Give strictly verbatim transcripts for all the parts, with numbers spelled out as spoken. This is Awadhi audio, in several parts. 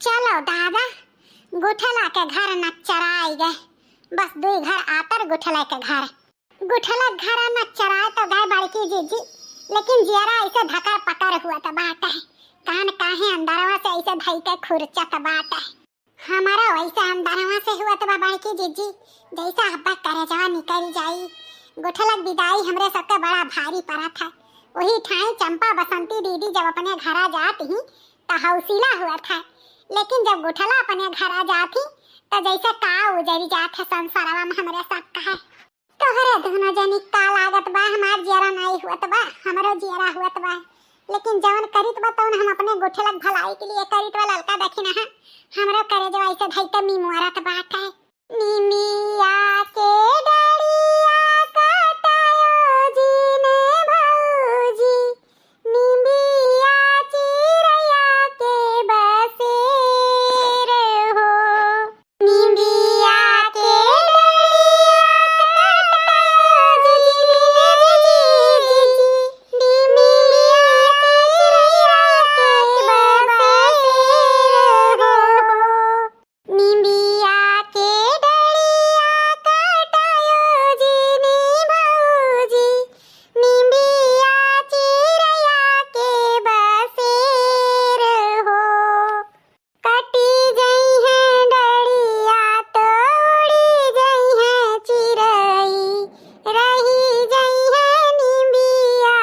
चलो दादा, गुठला के घर नच्चराई गए, बस दुई घर आतर गुठला के घर। गुठला के घर नच्चराए तो गए बड़की जीजी, लेकिन जियरा ऐसे धकर पकर हुअत बाटे, कान काहे अंदरवा से ऐसे धई के खुरचत बाटे। हमारा वैसे अंदरवा से हुअत बा बड़की जीजी, जैसे अब्बा करेजवा निकल जाई। गुठला के विदाई हमरे सबके बड़ा भारी पड़त है। वही ठाई चंपा बसंती दीदी जब अपने घरा जात ही, त हौसिला हुअत है, लेकिन जब गुठला अपने घरा जात ही, त जैसे का उजरी जात है संसारवा में हमरे सबका है। तोहरे दुनो जनी का लागत बा, हमार जियरा नाई हुअत बा, हमरो जियरा हुअत बा, लेकिन जवन करित बा तवन हम अपने गुठला के भलाई के लिए करित बा। ललका देखी ना, हमरो करेजवा ऐसे धई के मिमुअरत बाटे। निमिया के डढ़िया कटायो जिने भौजी, निमिया चिरैया के बसेर हो। निमिया के डढ़िया कटायो जिने भौजी, निमिया चिरैया के बसेर हो। निमिया के डढ़िया कटायो जिने भौजी, निमिया चिरैया के बसेर हो। कटी जइहें डढ़िया तो उड़ी जइहें चिरई, रही जइहें निमिया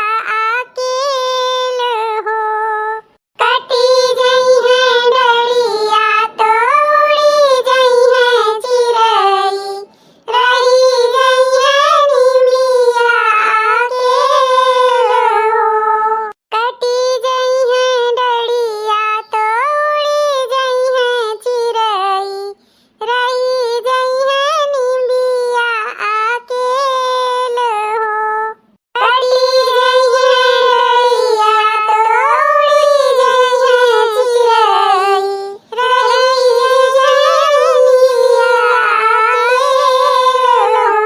अकेल हो। कटी जइहें डढ़िया तो उड़ी जइहें चिरई, रही जइहें निमिया अकेल हो। कटी जइहें डढ़िया तो उड़ी जइहें चिरई, रही जइहें निमिया अकेल हो। कटी जइहें डढ़िया तो उड़ी जइहें चिरई, रही जइहें निमिया अकेल हो।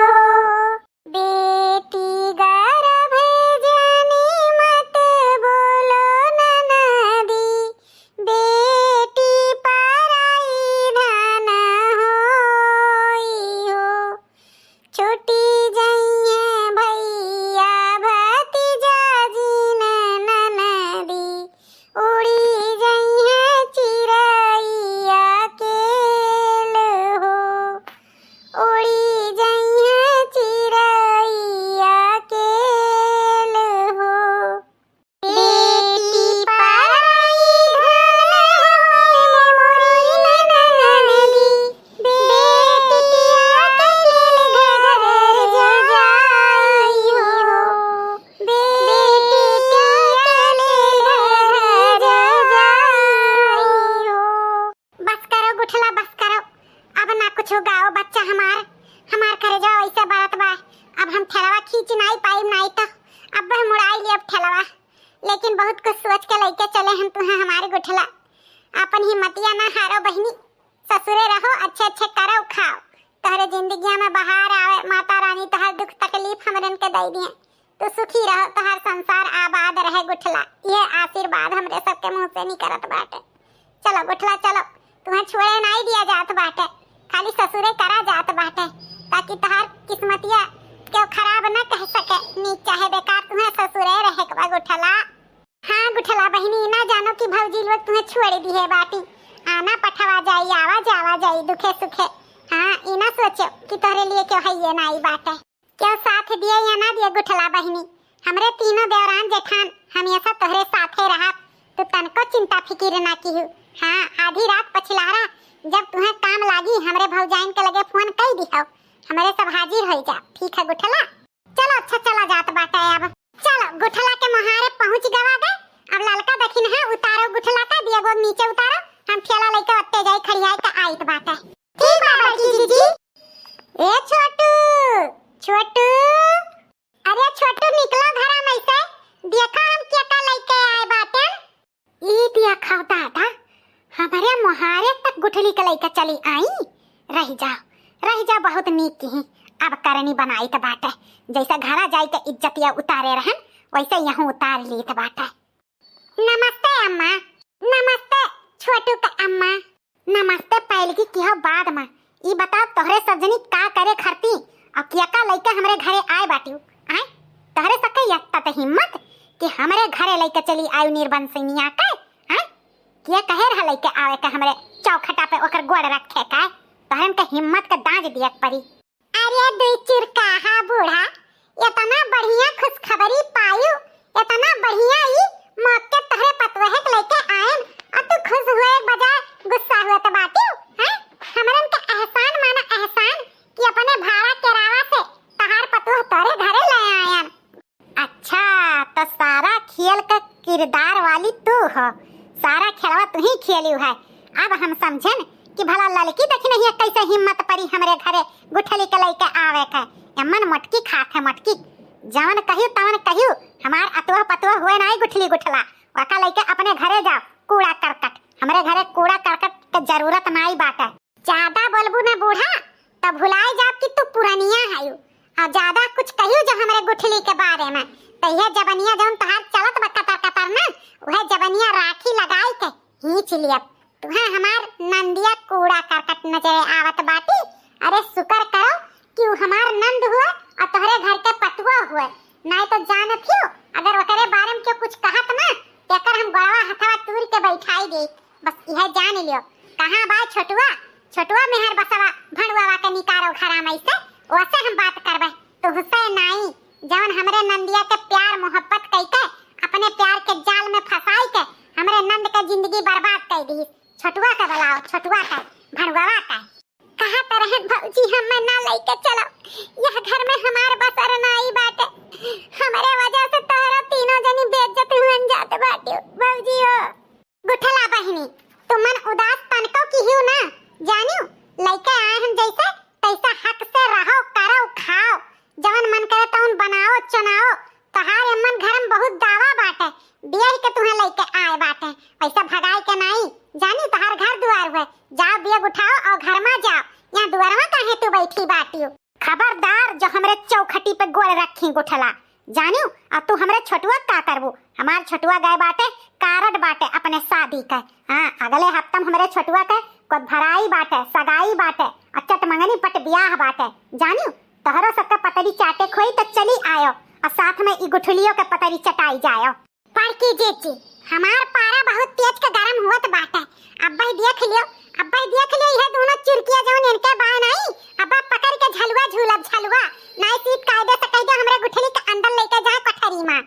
बेटी गर्भ जनी मत बोलो ननदी, बेटी पराई धन होई हो। छूटी जइहें भैया भतीजा जिन ननदी, उड़ी जइहें चिरई अकेल हो। उड़ी जइहें चिरई अकेल हो। बेटी पराई धन होई मोरी ननदी, बेटिया के घर जाई हो, बेटिया के घर जाई हो। बस करो गुठला, बस करो, अब ना कुछ गाओ बच्चा हमार, हमार करेजवा वैसे बरत बा। अब हम ठेलवा खींच नाई पाइब, नाई तो अब हम उड़ाई लेब ठेलवा। लेकिन बहुत कुछ सोच के लइके चले हम तुहें हमारे गुठला। अपन हिम्मतिया ना हारो बहिनी, ससुरे रहो, अच्छे अच्छे करो खाओ, तोहरे जिंदगिया में बहार आवे, माता रानी तोहर दुख तकलीफ हमरन के दई दिए, तू सुखी रहो, तोहर संसार आबाद रहे गुठला, ये आशीर्वाद हमरे सबके मुंह से निकरत बाटे। चलो गुठला चलो, तुहें छोड़े नाई दिया जात बाटे, खाली ससुरे करा जात बाटे, ताकि तोहार किस्मतिया केहू खराब न कह सके, नीक चाहे बेकार तुहें ससुरे रहे के बा गुठला। हाँ गुठला बहिनी, ना जानो कि भौजी लोग तुहें छोड़ दिहे बाटी, आना पठवा जाई, आवा जावा जाई दुखे सुखे। हाँ, ई ना सोचो कि तोहरे लिए केहू हइये नाई बाटे। केहू साथ दिए या ना दिए गुठला बहिनी, हमरे तीनों देवरान जेठान हमेशा तोहरे साथे रहब, तू तनको चिंता फिकिर ना किहू। हाँ, आधी रात पछिलहरा जब तुहें काम लागी, हमरे भौजाइन के लगे फोन कई दिहो, हमरे सब हाजिर होई जा। ठीक है गुठला, चलो अच्छा चला जात बाटे अब। चलो गुठला के मोहारे पहुँच गवा गए, अब ललका दखिन है उतारो गुठला का, दिया गो नीचे उतारो, हम ठेला लइके ओत्ते जाई खड़ियाई त आइत बाटे। ठीक बा बड़की जीजी। ए छोटू, छोटू, अरे छोटू निकलो घरा में से, देखो हम केका लइके आए बाटे। ई देखो दादा, हमरे मोहारे तक गुठली के लइके चली आई। रहि जाओ, रहि जाओ, बहुत नीक किही। अब करनी बनाइत बाटे, जैसे घरा जाई के इज्जतिया उतारे रहन, वैसे यहूँ उतार लीत बाटे। नमस्ते अम्मा। नमस्ते छोटू का अम्मा। लड़की की हो बाद में, ई बताओ तोहरे सब जनी का करे खरती और किया का लइके हमरे घरे आए बाटिउ? आए, तोहरे सबके यत्ता त हिम्मत कि हमरे घरे लइके चली आयु निर्बंसिनिया के? आए, किया कहे रहा लइके आवे के हमरे चौखटा पे ओकर गोड़ रखे का? तोहरन के हिम्मत के दांज दिया के पड़ी। अरे दुई चुरकाहा बूढ़ा, इतना बढ़िया खुशखबरी पायु, इतना बढ़िया ई मौके तोहरे पतोहे के लइके आयन, और तू खुश हुए के बजाय गुस्सा हुए त बाटिउ, हैं? हमरन के एहसान माना एहसान कि अपने भाड़ा किरावा से तोहार पतोह तोरे घरे ले आयन। अच्छा, त सारा खेल का किरदार वाली तू हो, सारा खेलवा तू ही खेलिउ है। अब हम समझन कि भला ललकी दखिनहिया कैसे हिम्मत परी हमरे घरे गुठली के लइके आवे के। एमन मोटकी खात है मोटकी, जवन कहिउ तवन कहिउ, हमार अतुआ पतुआ हुए नाई गुठली गुठला, ओका लइके अपने घरे जाओ। कूड़ा करकट, हमरे घरे कूड़ा करकट के जरूरत नाई बाटे। ज्यादा बोलबू ना बूढ़ा, त भुलाए जाब कि तू पुरनिया हयू। और ज्यादा कुछ कहियो जो हमरे गुठली के बारे में, त यह जबनिया जौन तोहार चलत बा कतर कतर ना, वह जबनिया राखी लगाई के खींच लियब। तुहे हमार नंदिया कूड़ा करकट नजरे आवत बाटी। अरे शुक्र करो कि उ हमार नंद हुए और तोहरे घर के पतुआ हुए, नाई तो जानत हियो, अगर ओकरे बारे में क्यों कुछ कहत ना, तेकर हम गोड़वा हथवा तूर के बैठाई दे। बस यह जान लियो, कहाँ बा छोटुआ? छोटुआ मेहर बसवा भंडुआ के निकारो घरा में से, ओसे हम बात करबे। तुहसे नाई, जवन हमरे नंदिया के प्यार मोहब्बत कइके अपने प्यार के जाल में फंसाई के हमरे नंद के जिंदगी बर्बाद कर दी। छोटुआ के बुलाओ, छोटुआ के, भंडुआ के। कहा तो रहन भौजी, हमें ना लइके चलो, यह घर में हमार बसर नाई बाटे। हमरे वजह से तोहरा तीनों जनी बेइज्जत हुअन जात बाटे भौजी हो। गुठला बहिनी, तुमन उदास तनको किहियो ना, जानियो, लइके आए हम जैसे तैसा हक से रहो, करो, खाओ, जवन मन करे तवन बनाओ, चुनाओ। तोहार एमन घर में बहुत दावा बाटे, बियाह के तुहे लइके आए बाटे, वैसा भगाए के नाई, जानी तोहार घर दुआर हुए, जाओ बिया उठाओ और घर में जाओ, यहाँ दुआरवा काहे तू बैठी बाटियो? खबरदार जो हमरे चौखटी पे गोड़ रखी गुठला, जानियो, अब तू हमरे छोटुआ का करबू? हमार छोटुआ गए बाटे, कारड बाटे अपने शादी के। हाँ, अगले हफ्ता में हमरे छोटुआ के कोद भराई बाटे, सगाई बाटे, और चटमंगनी पट बियाह बाटे। जानियो, तोहरो सबके पतरी चाटे खोई तो चली आयो, और साथ में ई गुठलियों के पतरी चटाई जायो। बड़की जीजी, हमार पारा बहुत तेज के गरम हुअत बाटे। अब्बे देख लियो, अब्बे देख लियो, यह दोनों चुरकिया जौन इनके बा नाई, अब्बे पकड़ के झलुआ झूलब, झलुआ। नाई सीत कायदे से कह दे, हमरे गुठली के अंदर लेके जाए कोठरी में।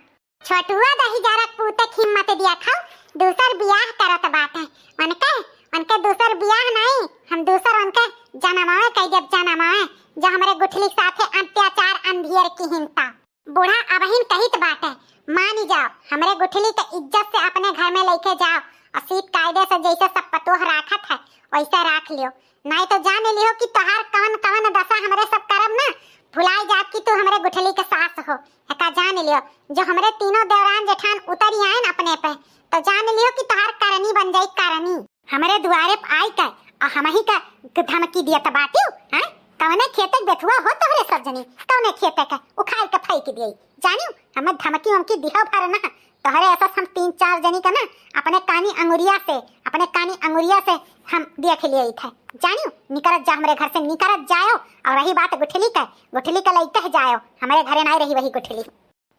छोटुआ दही जरा पूते हिम्मत दिया खाओ, दूसर बियाह करत बाटे। उनके, उनके दूसर बियाह नाई, हम दूसर उनके जनमावे कह देब, जनमावे, जो हमरे गुठली के साथे अत्याचार अंधियर की हिंता। बूढ़ा अबहिन कहित बाटे, मानी जाओ, हमरे गुठली के इज्जत से अपने घर में लेके जाओ, और सीत कायदे से जैसे सब पतोह राखत है, वैसे राख लियो। नाई तो जान लियो कि तोहार कवन कवन दशा हमरे सब करब ना, भुलाई जाब कि तू हमरे गुठली के सास हो। एका जान लियो, जो हमरे तीनों देवरान जेठान उतरी आए न अपने पे, तो जान लियो कि तोहार करनी बन जाई करनी। हमरे दुआरे पे आई के और हमही के धमकी दियत बाटियो, हैं? कवने खेते के बेथुआ हो तोहरे सब जनी, कवने खेते के उखाड़ के फेंक दिए। जानियो, हमें धमकी वमकी दिहो भर ना, तोहरे ऐसा हम तीन चार जनी का ना अपने कानी अंगुरिया से, अपने कानी अंगुरिया से हम देख लिए थे। जानियो, निकरत जा हमरे घर से, निकरत जायो। और रही बात गुठली के, गुठली के लइके जायो, हमरे घरे नाई रही वही गुठली।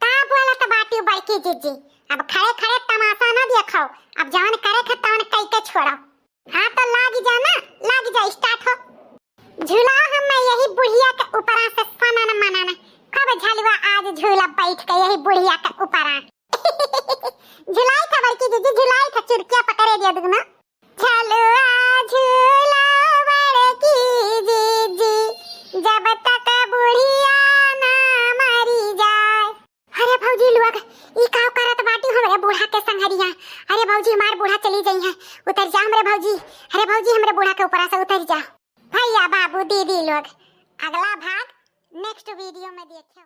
का बोलत बाटियो बड़की जीजी? अब खड़े खड़े तमाशा ना देखो, अब जवन करे के तवन कई के छोड़ो। हाँ तो लाग जा ना, लाग जा, start हो। झूला हम यही बुढ़िया के ऊपरा से सनन मनन, खूब झलुआ आज झूला बैठ के यही बुढ़िया के ऊपरा। झुलाई था बड़की जीजी, झुलाई था, चुरकिया पकड़े दिया दुगना। झलुआ झूला बड़की जीजी, जब तक बुढ़िया ना मरी जाए। अरे भौजी लोग, ई का करत बाटी हमरे बूढ़ा के संघरिया? अरे भौजी, हमार बूढ़ा चली जाई है, उतर जा हमरे भौजी। अरे भौजी, हमरे बूढ़ा के ऊपरा से उतर जा। भैया बाबू दीदी लोग, अगला भाग next video में देखियो।